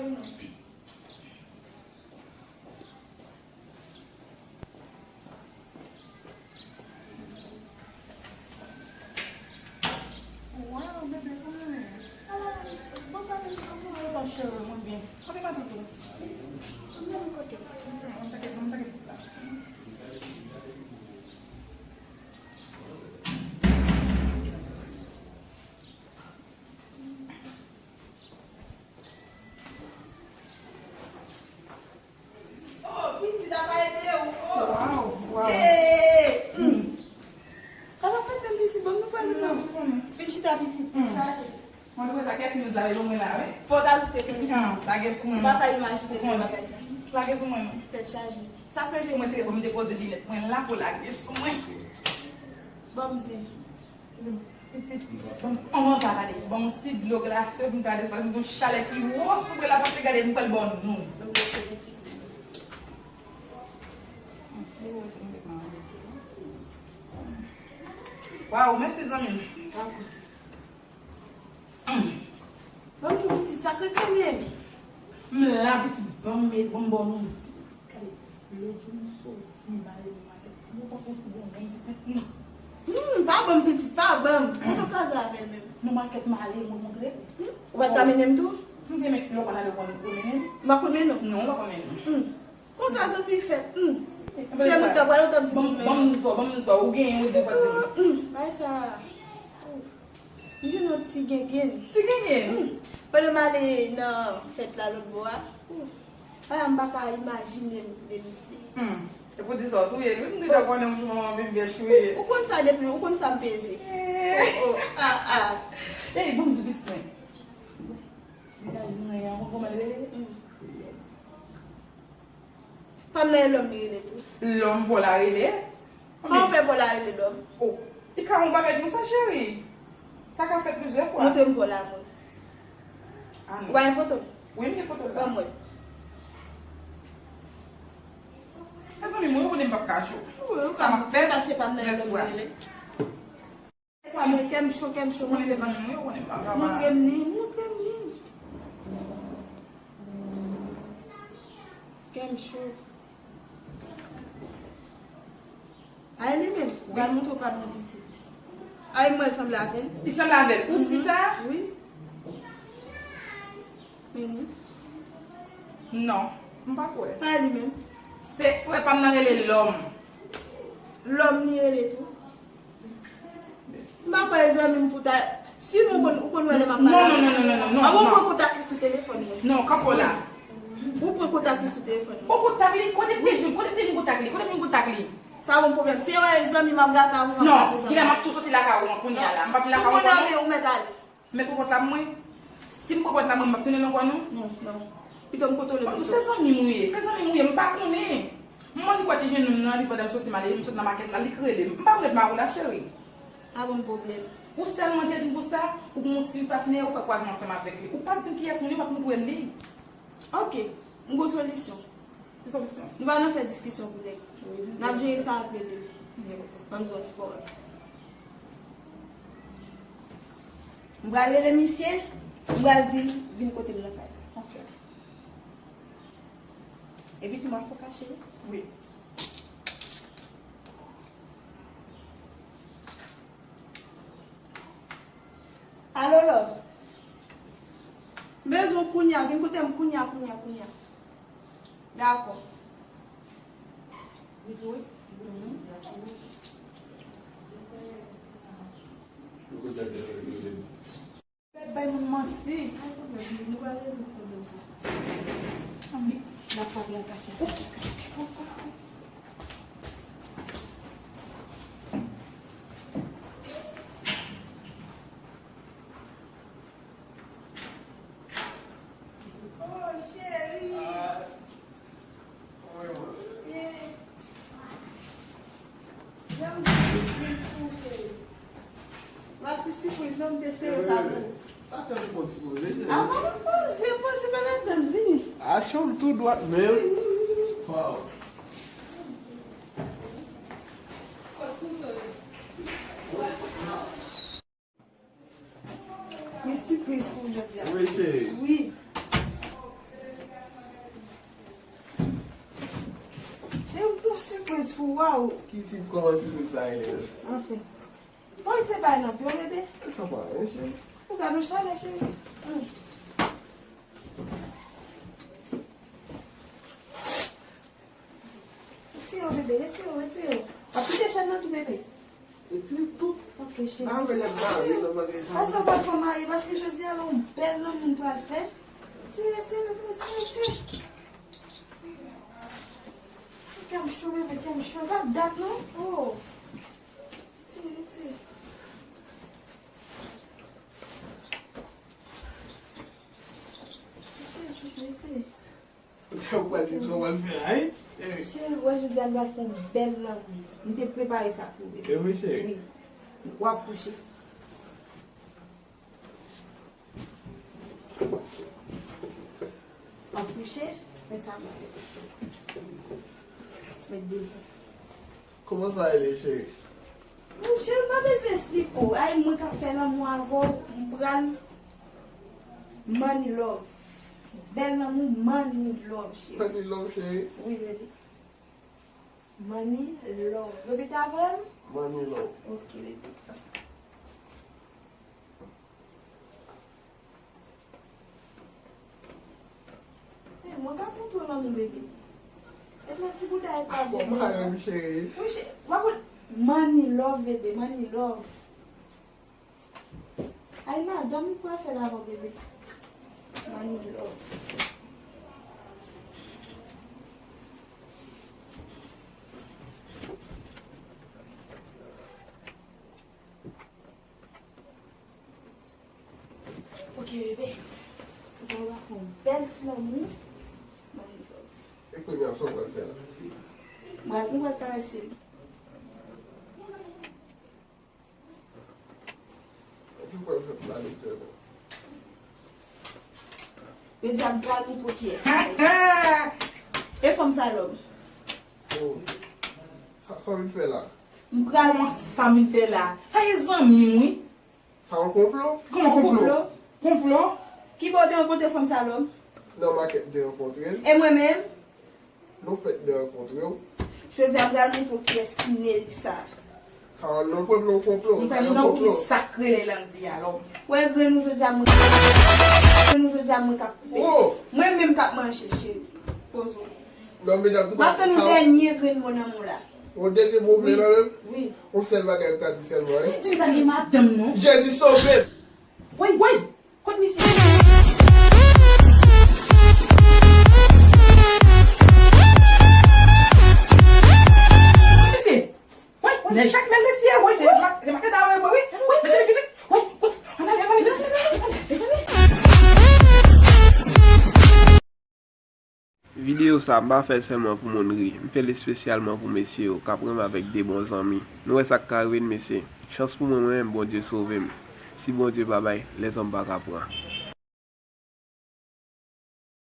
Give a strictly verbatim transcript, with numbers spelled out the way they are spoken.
Waw, bebe, kòman w ye? Ala, bonswa, bebe, kòman w ye, cheri? Mwen byen. Kote matant ou? Mwen kote. Mwen teke, mwen teke la. Oh, pitit, apa ede ou? Oh. Waw, waw. Hey, hmm. Sa w ap fè menm, pitit? Ban m nouvèl ou non. Vin chita, pitit. Tèt chaje. Mwen te wè sa kèk news la, e mwen la, wi. Fò w ta ajoute konnen. Lage sou mwen. Ou pa ka imajine bagay sa. Lage sou mwen non. Tèt chaje. Sa k rele? Mwen se pou m depoze linèt mwen la pou lage sou mwen. Ban m zen. Pitit, ban m, ban m sa gade. Ban m yon ti dlo glase pou m gade, paske m gen yon chalè ki wo sou mwen la, paske gade, m kwè l ba w nouz. Waw, mèsi zanmi m. Ban m tou pitit, sa k rele? M la pitit, ban m, ban m ba w nouz. Lòt jou m soti, m ale nan makèt. Mwen pa soti bon, bon pitit, non. Hmm, pa ban m pitit, pa ban m. Mwen te kraze avè l menm. Nan makèt m ale, mwen montre. Hmm, ou pa t ka mennen m tou? M te men, lè w konn ale, ou konn, ou konn mennen m? M pa konn mennen w? Non, ou pa konn mennen m. Hmm. Konsa zanmi fèt. Hmm. Se mwen k ta pale, ou t ap di pou mwen. Ban m nouz pa w, ban m nouz pa w. Ou genyen, ou di w pa di m. Hmm, bay sa. M gen yon ti gengen. Ti gengen? Hmm. Pandan m ale nan fèt la lòt bò a. Hmm. Ah, m pa ka imajine m de misye. Hmm. Se pou di sa w touye l, wi, m deja konnen w sou manman vin vèch touye. Ou konn sa depi, ou konn sa m peze. Eh. Oh, oh, ah, ah. Ey, ban m di pitit mwen. Si l ta jwenn mwen, an konprann l rele? Hmm. Pa m nan e lòm li rele tou. Lòm pa w la rele? Kòman w fè pa w la rele lòm? Oh, li ka yon bagay konsa, cheri. Sa ka fèt plizyè fwa. Montre m pa w la mwen. Ah, non. Ou pa gen foto l? Wi, m gen foto l la. Ban mwen. Mezanmi, mwen, ou konnen m p ap ka cho. Wi, ou ka fè, paske pa m nan e lòm li rele. Sa mwen kè m cho, kè m cho, montre m. Montre m li, montre m li. Kè m cho. Ay, li menm. Ou pral montre w pa m nan pitit. Ay, mwen sanble avè l. Li sanble avè l. Ou si sa? Wi. Men li. Non, m pa kwè. Sa e li menm? Se frè pa m nan rele lòm. Lòm li rele tou. M pa kwè zanmi m pou ta. Si m ou konn, ou konn wè lè m ap pale avè l. Non, non, non, non, non, non. An bon, ou pran kontak li sou telefòn mwen. Non, kanpe w la. Ou pran kontak li sou telefòn mwen. Ou kontak li? Kote m te jwenn, kote m te jwenn kontak li? Kote m jwenn kontak li? Sa bon pwoblèm. Si yo wè zanmi m ap gate avè w, m ap gate zanmi m. Non, Guilherme ap tou soti lakay ou an kounye a la. M p ap vin lakay ou ankò non. Si w konnen anyen, ou mèt ale. Men pran pòt la pou mwen. Si m pran pòt la mwen, m p ap tounen nan kò nou? Non, non. Pito m kontwole pito. Ou se zanmi m ou ye, se zanmi m ou ye, m pa konnen. M mande kwa ti jenn nonm nan, li pandan m soti m ale, m sot nan makèt la, li k rele m. M pa konn ret ma ou la, cheri. Pa bon pwoblèm. Ou sèlman te di m konsa, ou gon ti patnè, ou fè kwazman ansanm avèk li. Ou pa di m kiyès moun yo, w ap montre m li. Ok, m gon solisyon. Ki solisyon? Nou pa nan fè diskisyon pou nèg. Wi. N ap jere sa antre de. Ban m di w yon ti pawòl. M pral rele misye, m pral di l vin kote m nan kay la. Ok. Epi tou m ap fè kache. Wi. Alo, love. M bezwen w kounya, vin kote m kounya, kounya, kounya. Dakò. Vin tou, wi. Bay moun manti. Sa e pwoblèm li, nou pral rezoud pwoblèm sa. Ann, n ap frape an kachèt, kachèt, kachèt. Oh, cheri. Byen. Jan m gen sipriz pou w, cheri. M ap ti sipriz non, m te sere sa pou ou. Atann pou w ti poze, cheri. Apa m poze, poze pa ladann, vini. Achte w tou dwat menm. Vini, vini, vini. Waw. Kot kouto yo? Gen sipriz pou w jodi a. Wi, cheri. Wi. Waw! Ki tip kòmanse tout sa, Helen? Anfen. Bon, se pa nan pye, bebe. Sa pa anyen, cheri. Ou gade yon chalè, cheri. Hmm. Retire yo, bebe, retire yo, retire yo. W ap kite chèn nan tou, bebe. Retire tout. Ok, cheri. Ba mwen lèt mari nan bagay sa. Sa se w pral fè mari, paske jodi a, yon bèl lanmou n pral fè. Retire, retire, bebe, retire, retire. Kè m cho, bebe, kè m cho. Pa dat, non. Oh. Retire, retire. Retire, chouchou, retire. Ou pral di m sa w pral fè a, wi? Cheri, wè jodi a nou pral fè yon bèl lanmou. M te prepare sa pou ou, bebe. E wi, cheri. Wi. W ap kouche. W ap kouche, men sa mwen. Met devan. Kòman sa rele, cheri? Mon cheri, m pa bezwen esplike w. Ay, mwen k ap fè lanmou avè w, m pral money love. Bèl lanmou, money love, cheri. Money love, cheri. Wi, bebe. Money love. Repete avè m. Money love. Ok, bebe. Eh, mwen ka pran tou lanmou, bebe. E nan ti bouda e pa vle. Bon, mwen cheri. Wi, cheri. W ap money love, bebe, money love. Ay, madanm, ou pral fè l avè w, bebe. Money love. Ok, bebe. Ou pral fè yon bèl ti lanmou. Money love. E kounye a, sa w pral fè la? Mwen, mwen pral karese li. Ou pral fè pla li tèlman. Yo di ap pral montre w kiyès. E fanm sa lòm. Oh. Sa, sa w vin fè la? M pral. Kòman sa m vin fè la? Sa e zanmi m, wi. Sa yon konplo? Kòman konplo? Konplo? Konplo? Ki bò w te rankontre fanm sa lòm? Nan makèt m te rankontre l. E mwen menm? Nou fèk de rankontre w. Jodi a m pral montre w kiyès ki Nelisa. Sa yon non konplo, konplo. M fè m non ki sa k rele Landy a lòm. Wè grenn ou jodi a mwen. Grenn ou jodi a mwen k ap koupe. Oh! Mwen menm k ap manje, cheri. Poze w. Non, medam, m ap tann yon dènye grenn mo nan men w la. Yon dènye mo vle la menm? Wi. Yon sèl bagay ou ka di sèlman, wi. Li di l pa gen madanm, non. Jezi sove m! Woy! Woy! Kot misye? Kot misye? Woy! Nèg Jakmèl mesye, woy, se ma-, se makèt a woy, woy, wi. Woy, mesye, pitit. Woy, kot? Ann ale, ann ale, pitit. Ann ale, mezanmi. Videyo sa a, m pa fè l sèlman pou moun ri. M fè l espesyalman pou mesye yo, k ap renmen avèk de bon zanmi. Nou wè sa k ka rive n, mesye. Chans pou mwen, mwen menm, Bondye sove m. Si Bondye pa bay, lèzòm pa ka pran.